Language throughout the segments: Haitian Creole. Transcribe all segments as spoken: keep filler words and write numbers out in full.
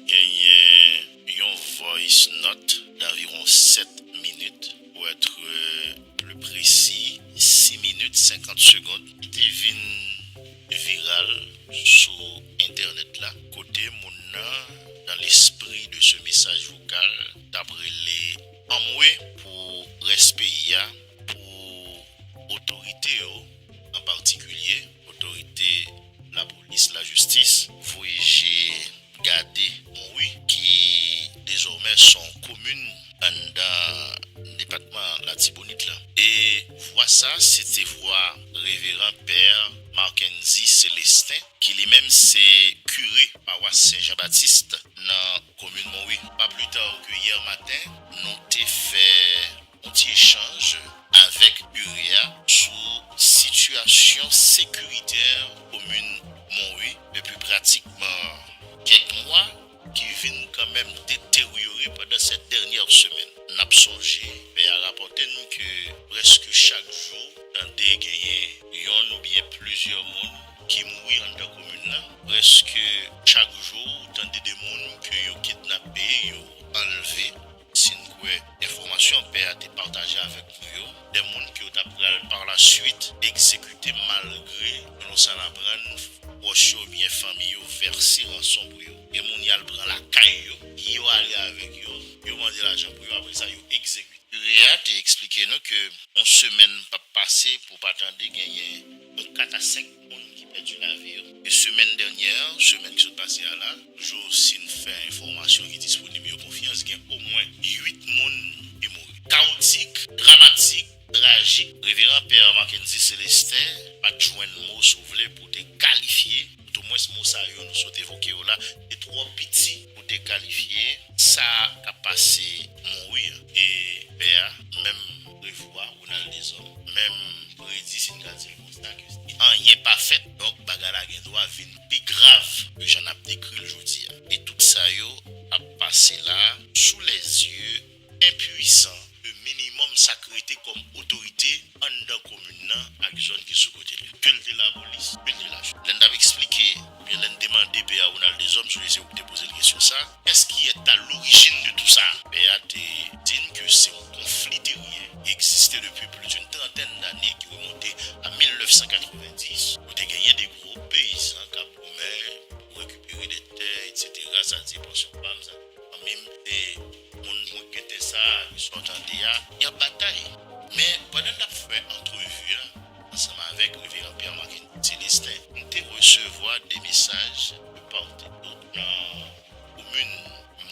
genyen yon voice note d'environ sept minutes, pour être plus précis, six minutes cinquante secondes, ki te vin viral sou entènèt la, kote moun nan, dans l'esprit de ce message vocal, t ap rele anmwe pou rès peyi a, pou otorite yo, an patikilye otorite lapolis, lajistis, voye je gade Monwi, ki dezòmè se yon komin anndan depatman Latibonit la. E vwa sa, se te vwa Reveran Pè Marckendy Célestin, ki li menm se kire pawas Sen Jan Batis nan komin Monwi. Pa pli ta ke yè maten, nou te fè yon ti echanj avèk kire a sou sitiyasyon sekiritè komin Monwi depi pratikman kèk mwa, ki vin kanmenm deteryore pandan sèt dènyè semèn. N ap sonje, pè a rapòte n ke prèske chak jou, tande genyen yonn oubyen plizyè moun ki mouri anndan komin nan. Prèske chak jou, tande de moun ke yo kidnape, yo anlve. Si n kwè enfòmasyon pè a te pataje avèk nou yo, de moun ke yo ta pral pa la swit egzekite malgre, selon sa n aprann, pwòch yo oubyen fanmi yo vèse ranson pou yo. Gen moun y al pran lakay yo, yo ale avèk yo, yo mande lajan pou yo, apre sa yo egzekite. Kire a te eksplike nou ke yon semèn p ap pase pou pa tande genyen yon kat a senk moun ki pèdi lavi yo. E semèn dènyè, semèn ki sot pase a la, toujou si n fè enfòmasyon ki disponib yo konfyans, gen omwen uit moun ki mouri. Kawotik, dramatik, trajik. Reveran Pè Marckendy Célestin pa t jwenn mo, si w vle, pou te kalifye, toutomwens mo sa yo nou sot evoke yo la, te twò piti pou te kalifye sa k ap pase Monwi a. E pè a menm prevwa, Ronald Deshommes menm predi, si n ka di l konsa, ke si anyen pa fèt, donk bagay la gen dwa vin pi grav ke jan n ap dekri l jodi a. E tout sa yo ap pase la sous les yeux impuissants ke minimòm sa k rete kòm otorite anndan komin nan ak zòn ki sou kote l yo. Ke l te lapolis, ke l te lajistis. Lè n t ap eksplike, oubyen lè n te mande pè a Ronald Deshommes, sou se ou ki te poze l kesyon sa, qu'est-ce qui est à l'origine de tout ça? Pè a te di n ke se yon konfli teryen ki egziste depi plis d'une trantèn dane, ki remonte a mil nèf san katrevenndis, kote genyen de gwoup peyizan k ap goumen pou rekipere de tè, etsetera. Sa di pansyon pa m, sa di fanmi m, se moun mwen gen tè sa, ke sa w tande a, y ap batay. Men, pandan n t ap fè antrevi a, ansanm avèk Reveran Pè Marckendy Célestin, m te resevwa de mesaj de part et d'autre nan komin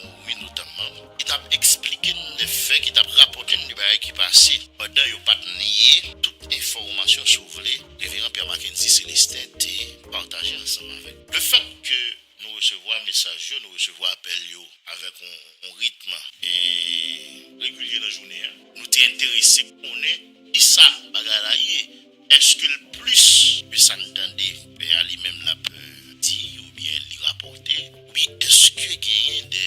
Monwi notamman, ki t ap eksplike n de fè, ki t ap rapòte n de bagay ki pase, pandan yo pa t nye tout enfòmasyon, si w vle, Reveran Pè Marckendy Célestin te pataje ansanm avèk. Lefèt ke nou resevwa mesaj yo, nou resevwa apèl yo avèk yon, yon ritm e regilye nan jounen an, nou te enterese konnen kisa bagay la ye. Èske l plis ke sa n tande pè a li menm l ap, euh, di oubyen li rapòte, oubyen èske genyen de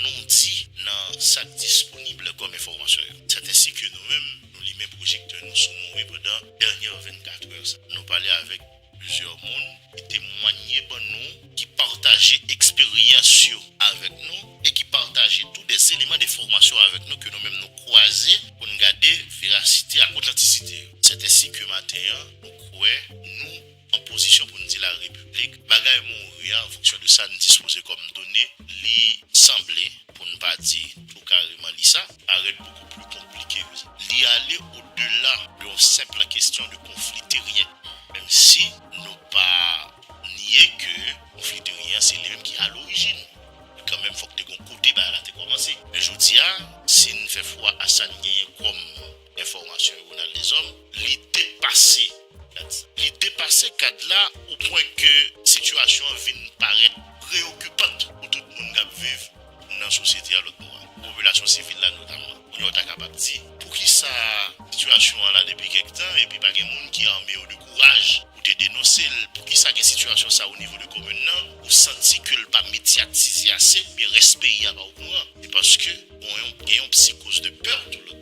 non-di nan sa k disponib kòm enfòmasyon yo? Sèt ensi ke nou menm, nou limen pwojektè nou sou Monwi pandan dènyè vennkatrè sa. Nou pale avèk plizyè moun ki temwanye ban nou, ki pataje eksperyans yo avèk nou e ki pataje tou de eleman de fòmasyon avèk nou ke nou menm nou kwaze pou n gade verasite ak otantisite yo. Sèt ensi ke maten an, nou kwè nou an pozisyon pou n di larepiblik bagay Monwi a, an fonksyon de sa n dispoze kòm done, li sanble, pou n pa di tou kareman, li sa parèt bokou pli konplike ke sa. Li ale odela de yon senp kesyon de konfli teryen, menm si nou pa nye ke konfli teryen an se li menm ki alorijin. Kanmenm, fòk te gon kote bagay la te kòmanse. Men jodi a, si n fè fwa a sa n genyen kòm enfòmasyon Ronald Deshommes, li depase kad sa. Li depase kad la o pwen ke sitiyasyon an vin parèt preyokipant pou tout moun k ap viv nan sosyete a lòtbò a, pou popilasyon sivil la notamman. Kounye a, w ta kapab di, poukisa sitiyasyon an la depi kèk tan epi pa gen moun ki ame yo de kouraj pou te denonse l? Poukisa gen sitiyasyon sa o nivo de komin nan, ou santi ke l pa medyatize ase oubyen rès peyi a pa okouran? Se paske, bon, yon, gen yon psikoz de pè tou lòt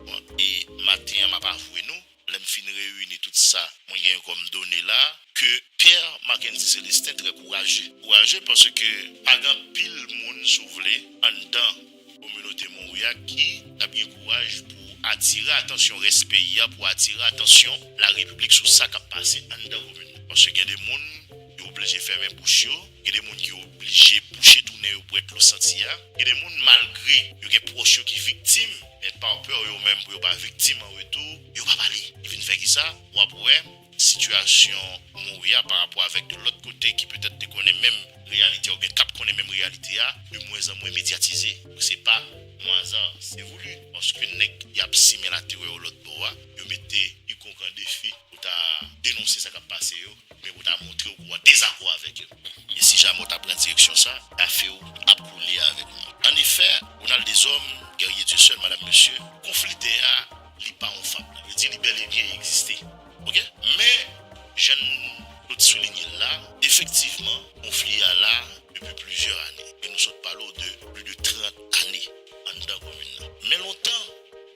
bò. E maten an, m ap avwe nou, lè m fin reyini tout sa mwen genyen kòm done la, ke Pè Mackendy Célestin trè kouraje. Kouraje paske pa gen anpil moun, si w vle, anndan kominote Monwi a ki t ap gen kouraj pou atire atansyon rès peyi a, pou atire atansyon larepiblik sou sa k ap pase anndan komin nan. Paske gen de moun, yo oblije fèmen bouch yo, gen de moun ki oblije bouche tounen yo bwè dlo santi a, gen de moun, malgre yo gen pwòch yo ki viktim, men pa pè yo menm pou yo pa viktim an retou, yo pa pale. Li vin fè kisa? W ap wè sitiyasyon Monwi a pa rapò avèk de lòt kote ki petèt te konnen menm reyalite a oubyen k ap konnen menm reyalite a, de mwenzanmwen medyatize. Donk, se pa yon aza, se voulu. Paske nèg y ap simen laterè yo lòt bò a, yo mete kikònk an defi pou ta denonse sa k ap pase yo, oubyen pou ta montre w ke w an dezakò avèk yo. E si jamè w ta pran direksyon sa, kafe w ap koule avèk mwen. Annefè, Ronald Deshommes, Guerrier Dieuseul, madam, mesye, konfli tè a, li pa yon fab. Sa vle di li bèl e byen egziste. Oke? Men, jan nou t soulinye l la, efektivman, konfli a la depi plizyè ane. E nou sot pale w de plis de trant ane anndan komin nan. Men lontan,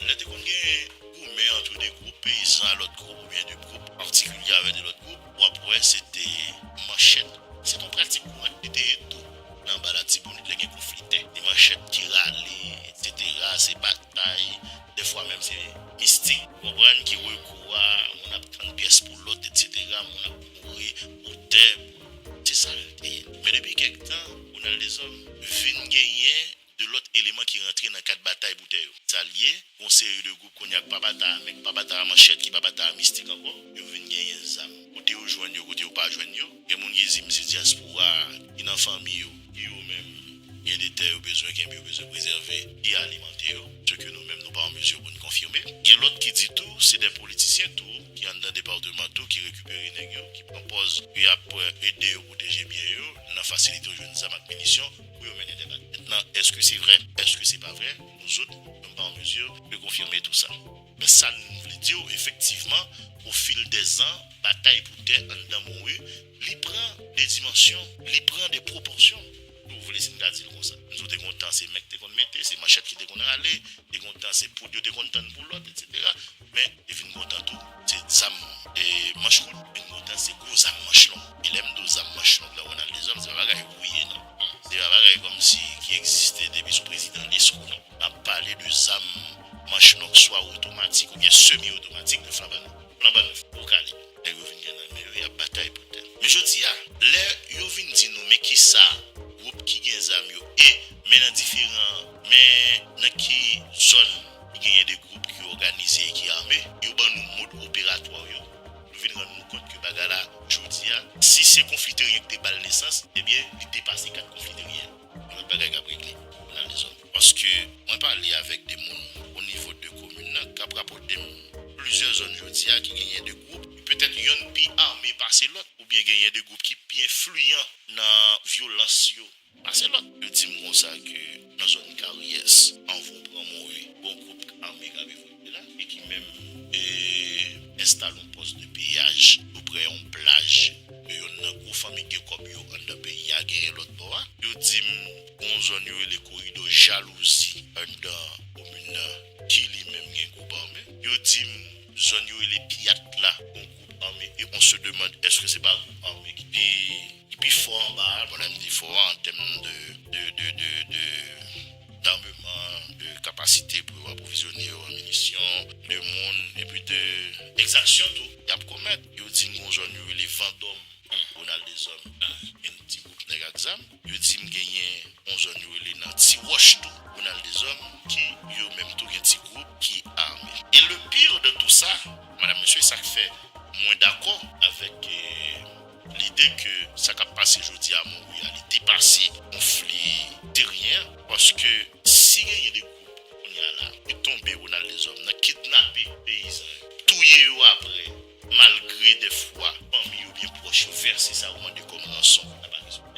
lè te konn gen goumen ant de gwoup peyizan a lòt gwoup oubyen de gwoup patikilye avèk de lòt gwoup, w ap wè se te manchèt. Se te yon pratik kourant ki te ye tou nan Ba Latibonit lè gen konfli tè. Se manchèt ki rale, etsetera, se batay, dèfwa menm se mistik, ou konprann, ki rekou a, moun ap tann pyès pou lòt, etsetera, moun ap mouri pou tè, se sa l te ye. Men depi kèk tan, Ronald Deshommes vin genyen de lòt eleman ki rantre nan kad batay pou tè yo. Sa l ye, gon seri de gwoup kounye a k pa batay a men, k pa batay a manchèt, ki pa batay a mistik ankò, yo vin genyen zam. Kote yo jwenn yo, kote yo pa jwenn yo, gen moun ki di m se dyaspora ki nan fanmi yo, ki yo menm gen de tè yo bezwen kenbe, yo bezwen prezève, ki alimante yo, se ke nou menm nou pa an mezi pou n konfime. Gen lòt ki di tou, se de politisyen tou, ki anndan depatman tou, ki rekipere nèg yo, ki pran pòz, ki ap ede yo pwoteje byen yo, nan fasilite yo jwenn zam ak minisyon, pou yo mennen deba. Mentnan, èske se vrè? Èske se pa vrè? Nou zot, nou pa an mezi de konfime tou sa. Men sa n vle di w, efektivman, au fil des ans, batay pou tè anndan Monwi, li pran de dimansyon, li pran de pwopòsyon, si w vle, si n ka di l konsa. Nou te gon tan, se men k te konn mete, se manchèt ki te konn rale, te gon tan, se poud yo te konn tann pou lòt, etsetera. Men, te vin gon tan tou, se zam, e, manch kout, vin gon tan, se gwo zam manch long. E lè m di w zam manch long nan Ronald Deshommes, se pa bagay ou ye, non. Se pa bagay kòmsi ki egziste depi sou prezidan Lescot, non. N ap pale de zam manch long, swa otomatik oubyen semi otomatik, de flanban nèf, flanban nèf, gwo kalib. Nèg yo vin gen nan men yo, y ap batay pou tè. Men jodi a, lè yo vin di nou, men kisa gwoup ki gen zam yo, e men nan diferan, men nan ki zòn ki genyen de gwoup ki òganize e ki ame, yo ban nou mòd operatwa yo, nou vin rann nou kont ke bagay la, jodi a, si se konfli teryen ki te ba l nesans, ebyen, li depase kad konfli teryen. Yon lòt bagay k ap regle nan lezòn. Paske mwen pale avèk de moun o nivo de komin nan k ap rapòte m plizyè zòn jodi a ki genyen de gwoup, petèt yonn pi ame pase lòt, oubyen genyen de gwoup ki pi enfliyan nan vyolans yo pase lòt. Yo di m konsa ke nan zòn Karyès, anvan w pran Monwi, gon gwoup ame k ap evolye la, e ki menm, e, enstale yon pòs de peyaj tou prè yon plaj ke yonn nan gwo fanmi k gen kòb yo anndan peyi a genyen lòt bò a. Yo di m gon zòn yo rele Koridò Jalouzi anndan komin nan ki li menm gen gwoup ame. Yo di m zòn yo rele Pyat la, gon gwoup ame, e on se demande èske se pa gwoup ame ki pi ki pi fò anba a, bon, lè m di fò a, an tèm de, de, de, de, de, d'ameman, de kapasite pou yo apwovizyone yo an minisyon, de moun, epi de egzaksyon tou y ap komèt. Yo di m gon zòn yo rele Vandòm, Ronald Deshommes, gen ti gwoup nèg ak zam. Yo di m genyen yon zòn yo rele nan Ti Wòch tou, Ronald Deshommes, ki yo menm tou gen ti gwoup ki ame. E le pire de tout sa, madam, mesye, sa k fè mwen dakò avèk, eh, lide ke sa k ap pase jodi a Monwi a, li depase konfli teryen an, paske si genyen de gwoup kounye a la ki tonbe, Ronald Deshommes, nan kidnape peyizan yo, touye yo apre, malgre dèfwa fanmi oubyen pwòch yo vèse sa yo mande kòm ranson, sa pa kesyon.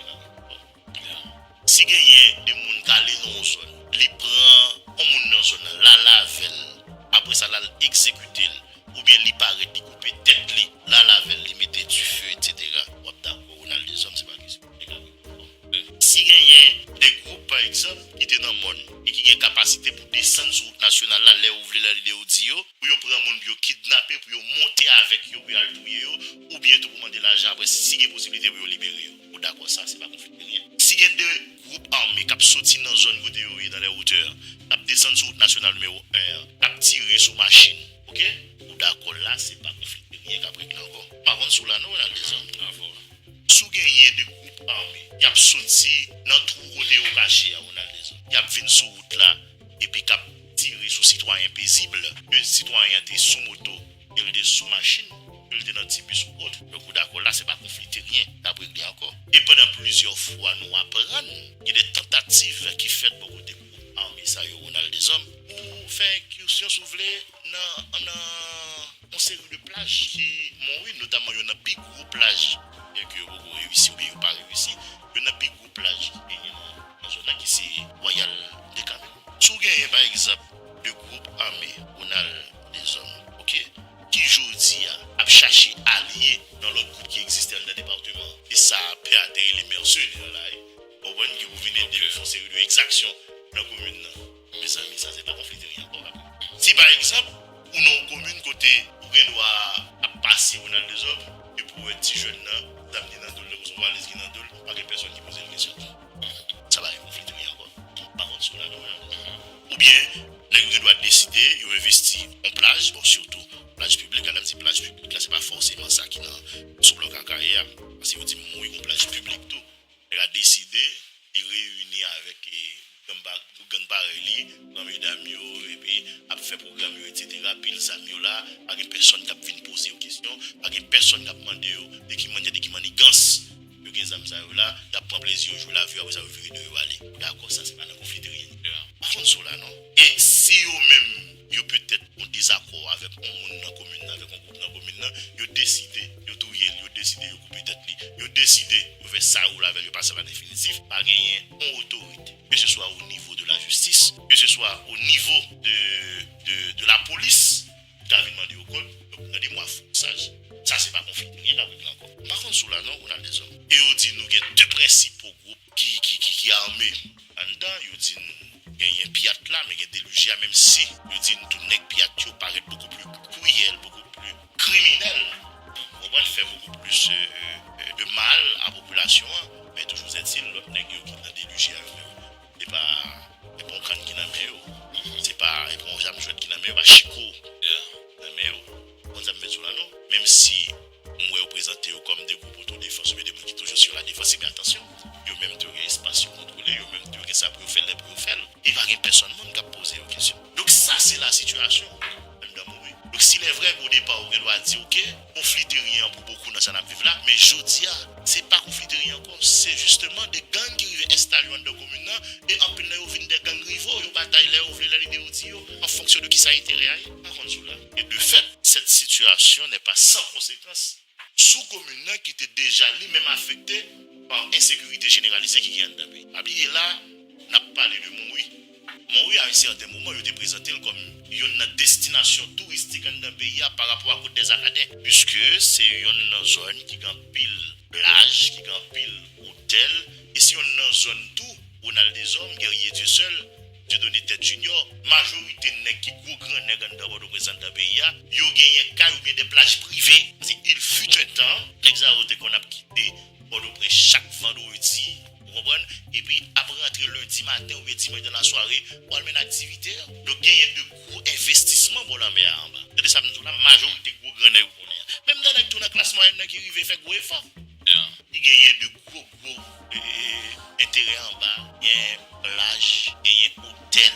Si genyen de moun k ale nan yon zòn, li pran yon moun nan zòn nan, l al avè l, apre sa, l al egzekite l, oubyen li parèt, li koupe tèt li, l al avè l, li mete dife, etsetera. W ap dakò, Ronald Deshommes, se pa kesyon. Si genyen de gwoup, pa egzanp, ki te nan mòn e ki gen kapasite pou desann sou wout nasyonal la lè yo vle, lè lide yo di yo, pou yo pran moun, pou yo kidnape, pou yo monte avèk yo, pou yo al touye yo, oubyen tou pou mande lajan apre si gen posiblite pou yo libere yo. Ou dakò sa, se pa konfli teryen. Si gen de gwoup ame k ap soti nan zòn kote yo ye nan lè wotè, k ap desann sou wout nasyonal nimewo en an, k ap tire sou machin, oke? Ou dakò la, se pa konfli teryen k ap regle ankò. M pa konn si w la non, Ronald Dezòm. Si w genyen de gwoup ame y ap soti nan twou kote yo kache a, Ronald Dezòm, y ap vin sou wout la epi k ap tire sou sitwayen pezib, ke sitwayen an te sou moto, ke l te sou machin, ke l te nan ti bis ou ot, donk ou dakò la, se pa konfli teryen k ap regle ankò. E pandan plizyè fwa nou aprann gen de tantativ ki fèt bò kote gwoup ame sa yo, Ronald Dezòm, pou fè enkisyon, si w vle, nan, nan yon seri de plaj ki Mouri, notaman youn nan pi gwo plaj, byen ke yo poko reyisi oubyen yo pa reyisi, youn nan pi gwo plaj ki genyen nan, nan zòn nan, ki se Wayal de Kamewoun. Si w genyen, pa egzanp, de gwoup ame, Ronald Dezòm, oke, ki jodi a ap chache alye nan lòt gwoup ki egziste anndan depatman an, e sa pè a te rele mèsenè la, wi. Ou konprann, ki pou vin ede yo fè yon seri de egzaksyon nan komin nan. Mezanmi, sa se pa konfli teryen ankò, pa vre? Si pa egzanp, ou nan yon komin kote ou gen dwa ap pase Ronald Dezòm, epi ou wè ti jèn nan, zam gen nan do l, tankou se yon valiz ki nan do l, pa gen pèsòn ki poze l kesyon. Sa pa gen konfli teryen ankò. Pa konn si w la non, Ronald Dezòm. Oubyen, nèg yo gen dwa deside, yo envesti yon plaj, bon, sitou plaj piblik, la, lè m di plaj piblik la, se pa fòseman sa ki nan sou blòk Akayè a, paske yo di m wi, gon plaj piblik tou. Nèg la deside, li reyini avèk, e, granm pa-, granm parèy li, granmedam yo, epi ap fè pwogram yo, etsetera, pil zam yo la, pa gen pèsòn k ap vin poze yo kesyon, pa gen pèsòn k ap mande yo de ki mannyè, de ki mannigans yo gen zam sa yo la, y ap pran plezi yo, jwe lavi yo, apre sa yo vire do yo ale. Dakò, sa se pa nan konfli teryen. Pa konn si w la non. E si yo menm, yo petèt yon dezakò avèk yon moun nan komin nan, avèk yon gwoup nan komin nan, yo deside, yo touye l, yo deside, yo koupe tèt li, yo deside, yo fè sa yo vle avè l, yo pase l a definitif, pa genyen yon otorite, ke se swa o nivo de lajistis, ke se swa o nivo de, de, de lapolis, ki ka vin mande yo kòb, donk nan de mwa fou saj, sa se pa konfli teryen k ap regle ankò. M pa konn si w la non, Ronald Dezòm. E yo di nou gen de prensipal gwoup ki, ki, ki, ki ame anndan, yo di n genyen pyat la, men gen delije a, menm si yo di n tou nèg pyat yo parèt bokou pli kriyèl, bokou pli kriminèl, ou konprann, fè bokou plis, e, e, e, de mal a popilasyon an, men toujou ètil, lòt nèg yo ki nan delije a yo menm, se pa, se pa yon kann ki nan men yo, se pa, se pa yon zam jwèt ki nan men yo, pa chiko ki nan men yo. Ou konn sa m vle di w la non? Menm si m wè yo prezante yo kòm de gwoup otodefans oubyen de moun ki toujou sur la défensive, men atansyon, yo menm tou yo gen espas yo kontwole, yo menm tou yo gen sa pou yo fè l lè pou yo fè l. E pa gen pèsòn moun k ap poze yo kesyon. Donk sa se la sitiyasyon anndan Mouri. Donk si lè vrè o depa ou gen dwa di, oke, konfli teryen an pou bokou nan sa n ap viv la, men jodi a, se pa konfli teryen ankò, se jisteman de gang ki rive enstale yo anndan komin nan, e anpil nan yo vin de gang rivo, yo batay lè yo vle, lè lide yo di yo, an fonksyon de kisa enterè a ye. Pa konn si w la. E de fèt, cette situation n'est pas sans conséquence sou komin nan ki te deja li menm afekte pa ensekirite jeneralize ki gen anndan peyi. Pa bliye la, n ap pale de Mouri. Mouri, a yon sèten moman, yo te prezante l kòm yonn nan destinasyon touristik anndan peyi a pa rapò a Côte des Arcadins, piske se yonn nan zòn ki gen anpil plaj, ki gen anpil otèl, e se yonn nan zòn tou, Ronald Dezòm, Guerrier Dieuseul, Dieudonné Tête Junior, majorite nèg ki gwo gran nèg anndan Pòtoprens, anndan peyi a, yo genyen kay oubyen de plaj prive. Se il fut un temps, nèg sa yo te konn ap kite Pòtoprens chak vandredi, ou konprann? Epi ap rantre lendi maten oubyen dimanch nan lasware pou al mennen aktivite yo. Donk genyen de gwo envestisman bò lanmè a anba. Tande sa m di w la, majorite gwo gran nèg ou konnen an. Menm de nèg tou nan klas mwayèn nan ki rive fè gwo efò. Ki genyen de gwo, gwo, e, e, e, enterè anba, gen plaj, genyen otèl,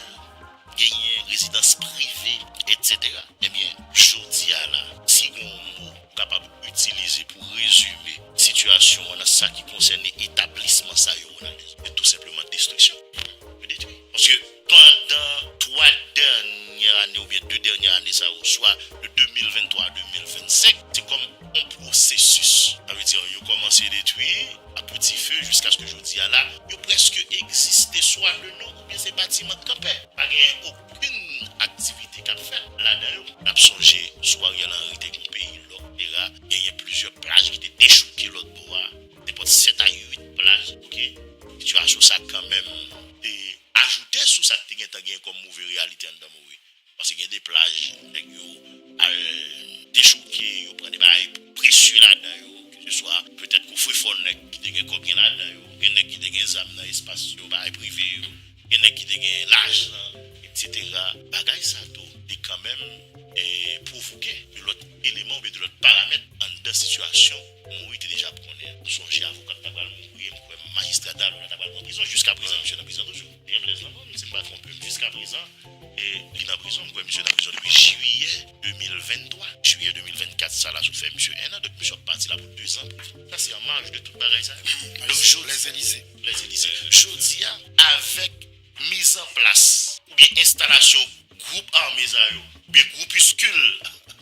genyen rezidans prive, etsetera. Ebyen, jodi a la, si gen yon mo ou kapab itilize pou rezime sitiyasyon an nan sa ki konsène etablisman sa yo, Ronald, se tou senpleman destriksyon. Yo detwi. Paske pandan twa dènyè ane oubyen de dènyè ane sa yo, swa de de mil venntwa a de mil vennsenk, se kòm yon pwosesis. Sa vle di, yo kòmanse detwi a peti fe jiskaske jodi a la, yo prèske egziste swa de non oubyen se batiman kanpè. Pa gen okenn aktivite k ap fèt ladan yo. N ap sonje, sou Ariel Henry te gen yon peyi lòk, etsetera, genyen plizyè plaj ki te dechouke lòt bò a, nenpòt sèt a uit plaj, oke? Sitiyasyon sa kanmenm te sou sa k te gentan gen kòm move reyalite anndan Mori. Paske gen de plaj, nèg yo al dechouke, yo pran de bagay presye ladan yo, keseswa petèt kofrefò nèg ki te gen kòb gen ladan yo, gen nèg ki te gen zam nan espas yo, bagay prive yo, gen nèg ki te gen lajan, etsetera. Bagay sa tou, li kanmenm e, pwovoke de lòt eleman oubyen de lòt paramèt anndan sitiyasyon Mori te deja ap konnen an. M sonje avoka t ta pral mouri, m kwè majistra Dalon nan ta pral pran prizon. Jiska prezan, misye nan prizon toujou. Li gen blèz nan men m, si m pa twonpe m. Jiska prezan, e, li nan prizon. M kwè misye nan prizon depi jiyè de mil venntwa. Jiyè de mil vennkat, sa la sot fè misye en an, donk misye ap pati la pou dezan. Sa se an maj de tout bagay sa yo. Donk, jodi, Lèzelize. Jodi a, avèk mizanplas oubyen enstalasyon gwoup ame sa yo, oubyen gwoupiskil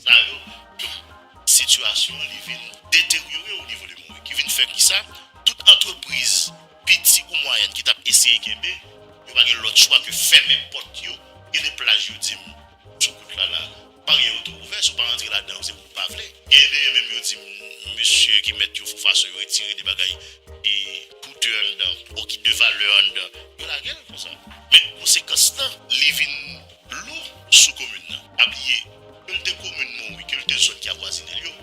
sa yo, donk, sitiyasyon an li vin deteryore o nivo de Mori, ki vin fè ki sa, tout antrepriz piti ou mwayèn ki t ap eseye kenbe, yo pa gen lòt chwa ke fèmen pòt yo. Gen de plaj yo di m, sou kout la la, baryè yo tou ouvè, si w pa rantre ladan yo, se pou w pa vle. Gen de menm yo di m, mesye ki mèt yo fè fason yo retire de bagay ki koute anndan, ou ki de valè anndan, yo lage l konsa. Men konsekans lan, li vin lou sou komin nan. Pa bliye, ke l te komin Mori, ke l te zòn ki avwazine l yo,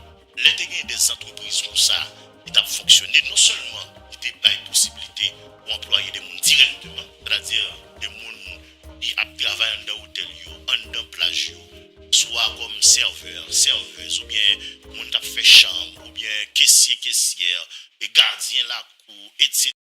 lè te gen de zantrepriz konsa ki t ap fonksyone, non sèlman li te bay posiblite pou anplwaye de moun dirèkteman, sètadi de moun ki ap travay anndan otèl yo, anndan plaj yo, swa kòm sèvè, sèvèz, oubyen moun k ap fè chanm, oubyen kesye, kesyè, e gadyen lakou, etsetera.